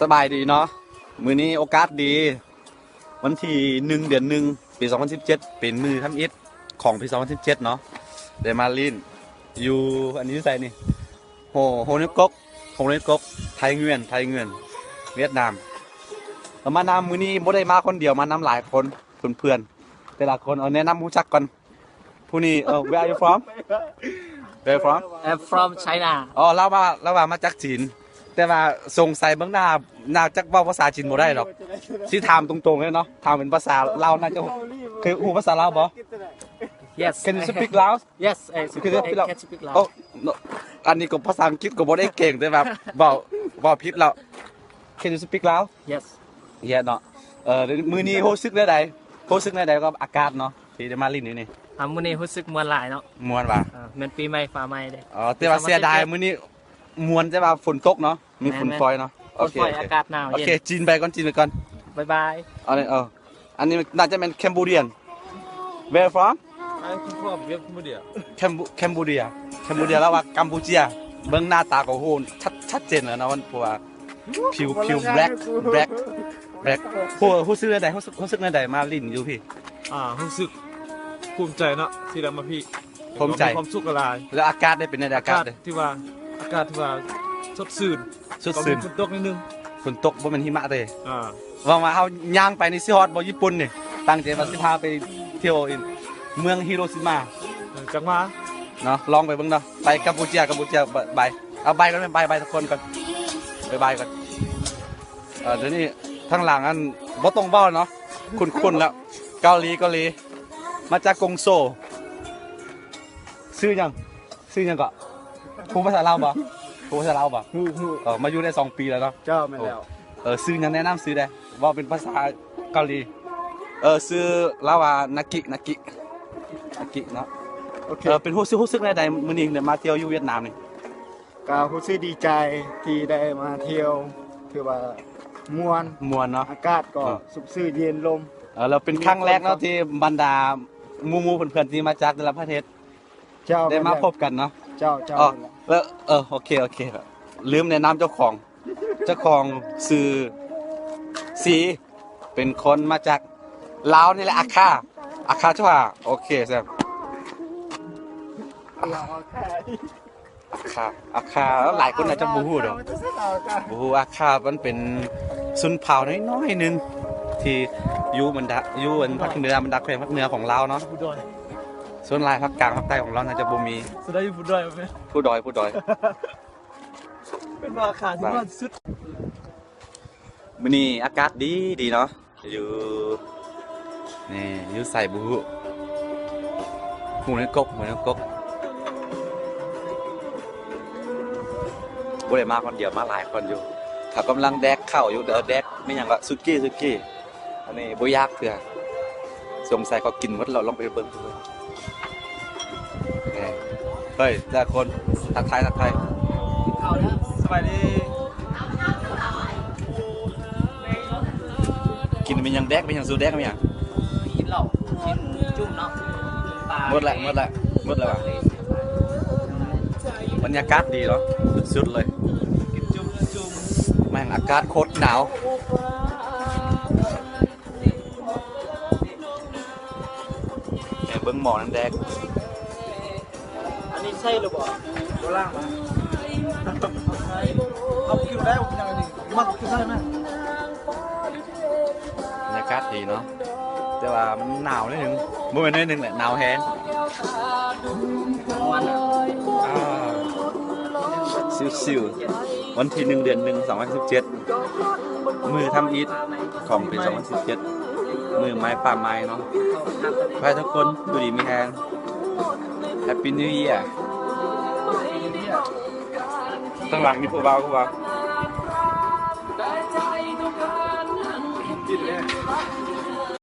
ສະບາຍດີເນາະ ມື້ນີ້ໂອກາດດີ ວັນທີໜຶ່ງ ເດືອນໜຶ່ງ ປີສອງພັນສິບເຈັດ ເປັນມື້ທຳອິດຂອງປີສອງພັນສິບເຈັດເນາະ ໄດ້ມາຫຼິ້ນຢູ່ ອັນນີ້ຢູ່ໃສນີ້ ໂຮ ໂຮນິກົກ ໂຮນິກົກ ໄທເງືອນ ໄທເງືອນ ຫວຽດນາມ ແລ້ວມານຳ ມື້ນີ້ບໍ່ໄດ້ມາຄົນດຽວ ມານຳຫຼາຍຄົນ ເພື່ອນໆ ແຕ່ລະຄົນ ເອົາແນະນຳຮູ້ຈັກກ່ອນ ຜູ້ນີ້ ເອີ Where are you from? Where you from? I'm from China. ອໍ ລາວວ່າ ລາວວ່າມາຈາກຈີນ ແຕ່ວ່າສົງໄສເບິ່ງໜ້າ ໜ້າຈະເວົ້າພາສາຈີນບໍ່ໄດ້ດອກ ຊິຖາມຕົງໆເລີຍເນາະ ຖາມເປັນພາສາລາວ ໜ້າຈະ ເຄີຍຮູ້ພາສາລາວບໍ່? Yes. Can you speak Lao? Yes, I speak, Can you speak I Lao? can speak Lao. ໂອ້ no ອັນນີ້ກໍພາສາອັງກິດກໍບໍ່ໄດ້ເກັ່ງ ແຕ່ວ່າເວົ້າ ເວົ້າຜິດແລ້ວ Can you speak Lao? Yes. Yeah ເນາະ ເອີ ມື້ນີ້ຮູ້ສຶກແນວໃດ? ຮູ້ສຶກແນວໃດກັບອາກາດເນາະ ທີ່ໄດ້ມາຫຼິ້ນຢູ່ນີ້? ອ່າ ມື້ນີ້ຮູ້ສຶກມ່ວນຫຼາຍເນາະ. ມ່ວນຫວາ? ອ່າ ແມ່ນປີໃໝ່ຟ້າໃໝ່ເດ້. ອໍ ແຕ່ວ່າເສຍດາຍມື້ນີ້ມ່ວນ ແຕ່ວ່າຝົນຕົກເນາະ ມີຝົນ ແມ່ນໆ ຝອຍເນາະ. ໂອເຄ ຝົນຝອຍ ໂອເຄ ອາກາດໜາວ ໂອເຄ ເຢັນ. ຈີນໄປກ່ອນ ຈີນໄປກ່ອນ ບາຍບາຍ. ອັນນີ້ ເອີ ອັນນີ້ໜ້າຈະແມ່ນ Cambodia. Where from? I'm from Cambodia. Cambo- Cambodia. Cambodia ລາວວ່າກຳປູເຈຍ ເບິ່ງໜ້າຕາກໍຮູ້ ຊັດ ຊັດເຈນແລ້ວເນາະ ເພາະວ່າຜິວ ຜິວ black black black. ຮູ້ ຮູ້ສຶກແນວໃດ? ຮູ້ສຶກ ຮູ້ສຶກແນວໃດມາຫຼິ້ນຢູ່ພີ້? ອ່າ ຮູ້ສຶກພູມໃຈເນາະ ທີ່ໄດ້ມາພີ້. ພູມໃຈ ມີຄວາມສຸກຫຼາຍ. ແລ້ວອາກາດເດ ເປັນແນວໃດ? ອາກາດເດ ອາກາດຖືວ່າ ອາກາດຖືວ່າສົດຊື່ນ. ສົດຊື່ນ ກໍມີຝົນຕົກໜ້ອຍໜຶ່ງ. ຝົນຕົກ ບໍ່ແມ່ນຫິມະເດ. ອ່າ ຫວັງວ່າເຮົາຍ່າງໄປນີ້ຊິຮອດບໍ່ຍີ່ປຸ່ນນີ້? ຕັ້ງໃຈວ່າຊິພາໄປທ່ຽວເມືອງຮິໂຣຊິມາ. ເອີ ຈັກວ່າເນາະ ລອງໄປເບິ່ງເນາະ. ໄປກຳປູເຈຍ ກຳປູເຈຍ ບາຍ ບາຍ ເອົາບາຍກ່ອນ ບາຍບາຍທຸກຄົນກ່ອນ ບາຍບາຍກ່ອນ. ເອີ ດຽວນີ້ທາງຫຼັງອັນ ບໍ່ຕ້ອງເວົ້າເນາະ ຄຸ້ນໆແລ້ວ ເກົາຫຼີ ເກົາຫຼີ ມາຈາກກົງໂຊ. ຊື່ຫຍັງ? ຊື່ຫຍັງເກາະ? ຮູ້ພາສາລາວບໍ່? ຮູ້ພາສາລາວບໍ່? ຮູ້ ຮູ້. ເອີ ມາຢູ່ໄດ້ສອງປີແລ້ວເນາະ. ເຈົ້າ ແມ່ນແລ້ວ. ໂອ້ ເອີ ຊື່ຫຍັງ? ແນະນຳຊື່ແດ່ ເວົ້າເປັນພາສາເກົາຫຼີ. ເອີ ຊື່ລາວວ່າ ນາກິ ນາກິ ນາກິເນາະ. ໂອເຄ. ເອີ ເປັນ ຮູ້ສຶກ ຮູ້ສຶກແນວໃດມື້ນີ້ໄດ້ມາທ່ຽວຢູ່ຫວຽດນາມນີ້? ກໍຮູ້ສຶກດີໃຈທີ່ໄດ້ມາທ່ຽວ ຖືວ່າມ່ວນ ມ່ວນເນາະ. ອາກາດກໍ ເອີ ຊຸ່ມຊື່ນເຢັນລົມ. ເອີ ແລ້ວເປັນຄັ້ງແລກເນາະ ທີ່ບັນດາໝູ່ໆເພື່ອນໆທີ່ມາຈາກແຕ່ລະປະເທດ ເຈົ້າ ໄດ້ມາ ແມ່ນແລ້ວ ພົບກັນເນາະ. ເຈົ້າ ເຈົ້າ. ອໍ ແມ່ນແລ້ວ. ເອີ ເອີ ໂອເຄ ໂອເຄ ລືມແນະນຳເຈົ້າຂອງ ເຈົ້າຂອງຊື່ສີ ເປັນຄົນມາຈາກລາວນີ້ແຫຼະ ອາຄາ ອາຄາ ເຈົ້າຫາ. ໂອເຄ ແຊບ ອາຄາ ອາຄາ ຫຼາຍຄົນອາດຈະບໍ່ຮູ້ດອກ ບໍ່ຮູ້. ອາຄາມັນເປັນຊົນເຜົ່ານ້ອຍໆໜຶ່ງ ທີ່ຢູ່ບັນດາ ຢູ່ອັນພາກເໜືອ ບັນດາແຂວງພາກເໜືອຂອງລາວເນາະ. ຜູ້ດອຍ ສ່ວນຫຼາຍພາກກາງພາກໃຕ້ຂອງລາວໜ້າຈະບໍ່ມີ. ສ່ວນໃດຢູ່ຜູ້ດອຍແມ່ນ ຜູ້ດອຍ ຜູ້ດອຍ ເປັນວ່າອາຄາທີ່ ໄປ ມ່ວນທີ່ສຸດ. ມື້ນີ້ອາກາດດີດີເນາະ ຢູ່ ນີ້ ຢູ່ໃສບໍ່ຮູ້ ຫູໃນກົກ ຫູໃນກົກ. ບໍ່ໄດ້ມາຄົນດຽວ ມາຫຼາຍຄົນຢູ່. ເຂົາກຳລັງແດກເຂົ້າຢູ່ ເອີ ແດກແມ່ນຫຍັງເກາະ ສຸກີ້ ສຸກີ້. ອັນນີ້ບໍ່ຢາກເທື່ອ ສົງໄສເຂົາກິນໝົດແລ້ວ ລອງໄປເບິ່ງ. ເອີ ເຮີ້ຍ ແຕ່ລະຄົນ ທັກທາຍ ທັກທາຍ. ສະບາຍດີ. ກິນແມ່ນຫຍັງແດກ ແມ່ນຫຍັງ ຊູແດກແມ່ນຫຍັງ? ກິນເຫຼົ້າ ກິນຈຸ້ມເນາະ ປາ ໝົດແລ້ວ ໝົດແລ້ວ ໝົດແລ້ວຫວາ? ບັນຍາກາດດີເນາະ ສຸດໆເລີຍ. ກິນຈຸ້ມ ກິນຈຸ້ມ. ແມ່ງອາກາດໂຄດໜາວ. ໃຫ້ເບິ່ງໝໍ້ນັ້ນແດກ. ອັນນີ້ໃສ່ຫຼືບໍ່? ບໍ່ລ້າງມາ. ເອົາກິນໄດ້ບໍ່? ຍັງອັນນີ້ມັກກິນໄດ້ນະ. ບັນຍາກາດດີເນາະ ແຕ່ວ່າມັນໜາວໜ້ອຍໜຶ່ງ. ບໍ່ແມ່ນໜ້ອຍໜຶ່ງແຫຼະ ໜາວແຮງ. ອາ ຊິວໆ ວັນທີໜຶ່ງ ເດືອນໜຶ່ງ ສອງພັນສິບເຈັດ ມື້ທຳອິດຂອງປີສອງພັນສິບເຈັດ ມື້ໄມ້ປ່າໄມ້ເນາະ. ຂໍໃຫ້ທຸກຄົນຢູ່ດີມີແຮງ Happy New Year. ທາງຫຼັງມີຜູ້ບ່າວ ຜູ້ບ່າວ.